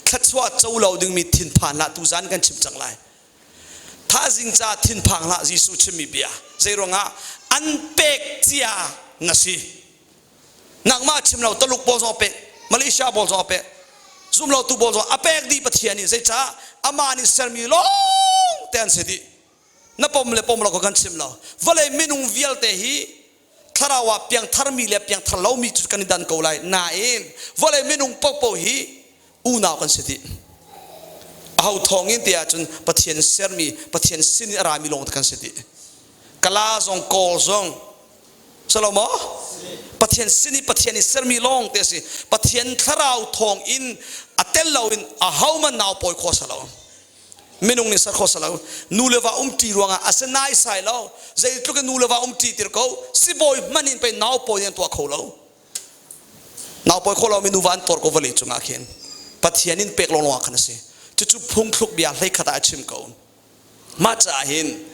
Thluachuah co lo dingmi thinphan hlah, tuzan kan chim cang lai. Thazing ca thinphang hlah, Jesuh chimmi bia. Zeiruangah an pek cia na si. Nangmah chim lo, Taluk pawl zong a pek, Malaysia pawl zong a pek, zumlotu pawl zong a pek dih Pathian nih. Zeicah? Amah nih sermi lawng te an si dih. Na pom le pom lo ka kan chim lo. Vawlei minung vialte hi thlarau ah piangtharmi le piangthar lomi cu kan i dan ko lai. Nain vawlei minung paohpaoh hi unau kan si dih. Aho thawng in ti ahcun Pathian sermi, Pathian sin in a rami lawng te kan si dih. Kala zong, Kawl zong, Salomo Pathian sin i Pathian i sermi lawng te a si. Pathian thlarau thawng in a tel loin ahohmanh nau pawi kho a lo. Minung nih ser kho a lo. Nu le va umṭi ruangah a si naisai lo. Zeitluk in nu le va umṭi tir ko, sibawi hmanh in pei nau pawi an tuah kho lo. Nau pawi kho lomi nuva an tor ko vawlei cungah khin. Pathian in pek lawnglawng ah khan a si. Cucu phungthluk bia hleikhat ah a chim ko. Mah caah hin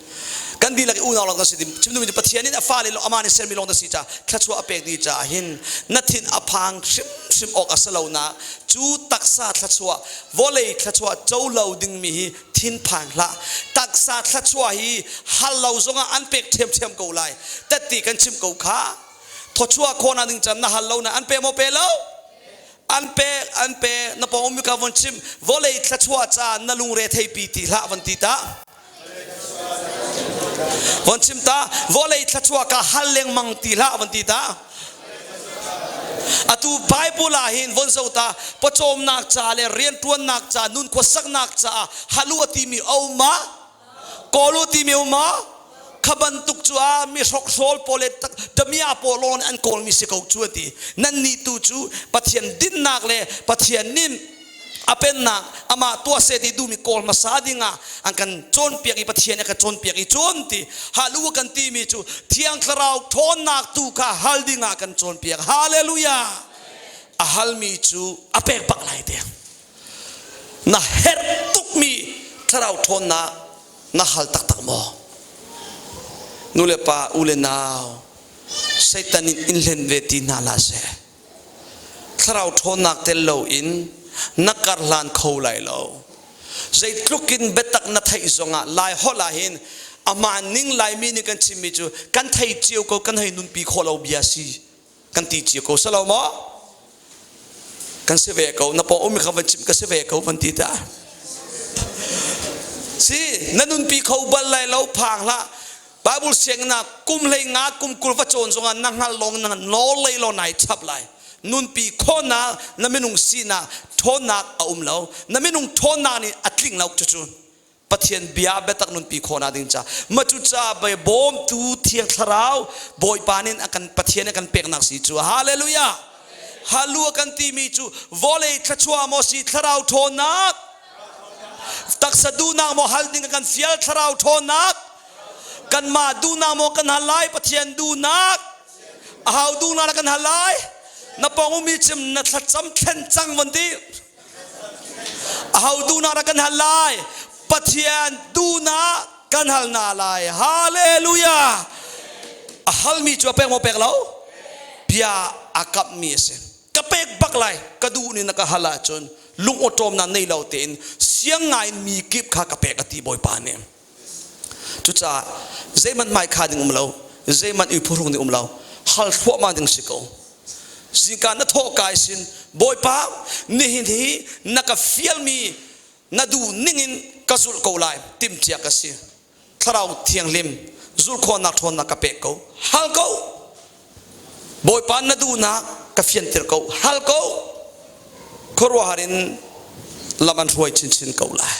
kan dihlak i unau lawng kan si. Chim duhmi cu Pathian in a fale amah nih sermi lawng na si caah, thluachuah a pek dih caah hin na thin a phang hrimhrim awk a si lo na. Cu taksa thluachuah, vawlei thluachuah co lo dingmi hi thinphang hlah. Taksa thluachuah hi hal lo zongah an pek ṭhiamṭhiam ko lai. Tatti kan chim ko kha. Thawchuah khawhnak ding can na hal lo na, an pe maw pe lo? An pek, an pe. Na pawng ummi ka von chim, vawlei thluachuah ca na lungre theipi ti hlah, von ti ta, von chim ta. Vawlei thluachuah ka hal lengmang ti hlah, von ti ta. Atu Bible ah hin von zo ta. Pawcawmnak ca le riantuannak ca, nun khuasaknak caah halu a timi oma, kawl u timi uma. Kha bantuk cu a mi hrokhrawl pawl le damia pawl lawng an kawlmi si ko cu, a ti. Nan nih tu cu Pathian dinnak le Pathian nih a pennak amah tuah seh ti duhmi kawl hmasa dingah an kan cawnpiak i Pathian a kan cawnpiak i cun ti halu kan timi cu Thiang Thlarau ṭhawnnak tu kha hal dingah kan cawnpiak. Hallelujah! A halmi cu a pek bak lai te. Na herh tukmi thlarau ṭhawnnak na hal taktak maw? Nu le pa, u le nau, Satan in in hlen ve ti hna hlah seh. Thlarau ṭhawnnak tel loin na kar hlan kho lai lo. Zeitluk in biatak na theih zongah, Lai holh ah hin amah ning Laimi nih kan chimmi cu kan thei cio ko, kan hei nunpi khawh lo bia si kan ti cio ko, si lo maw? Kan si ve ko. Na paw umi kha van chim, ka si ve ko, van ti ta. Si na nunpi kho bal lai lo, phang hlah. Bible siang na kum hlei nga, kum 20 va cawn zongah na hngal long na nawl lei lo nai chap lai. Nunpi khawhnak na minung sinak ṭhawnnak a um lo. Na minung ṭhawnnak nih a tling lo. Cucu Pathian bia biatak nunpi khawhnak ding ca ma cu ca bai bawmtu Thiang Thlarau Bawipa nih a kan, Pathian a kan peknak si cu. Hallelujah! Halua kan timi cu vawlei thluachuah maw si, thlarau ṭhawnnak? Taksa duhnak maw hal ding a kan fial, thlarau ṭhawnnak? Kanmah duhnak maw kan hal lai, Pathian duhnak? Ahau duhnak na kan hal lai? Na pong umi chim, na thlacam thlen cang, von ti. Aho duhnak dah kan hal lai? Pathian duhnak kan hal na lai. Hallelujah! A halmi cu a pek maw, pek lo? Bia a kamhmi a si. Ka pek bak lai, ka duh ning na ka hal ahcun lung awṭawmnak nei lo tein siang ngaiin mi kip kha ka pek, a ti Bawipa nih. Cucaah zeihmanh hmai kha ding um lo, zeihmanh i phuhrung ding um lo, hal thluahmah ding si ko. Zingka na thawh kai sin, Bawipa, nihin hi na ka fialmi na duh ningin ka zulh ko lai, timhcia ka si. Thlarau Thianghlim zulh khawhnak ṭhawnnak ka pek ko. Hal ko. Bawipa, na duhnak ka fianter ko. Hal ko. Khuaruahhar in lam an hruai chinchin ko lai.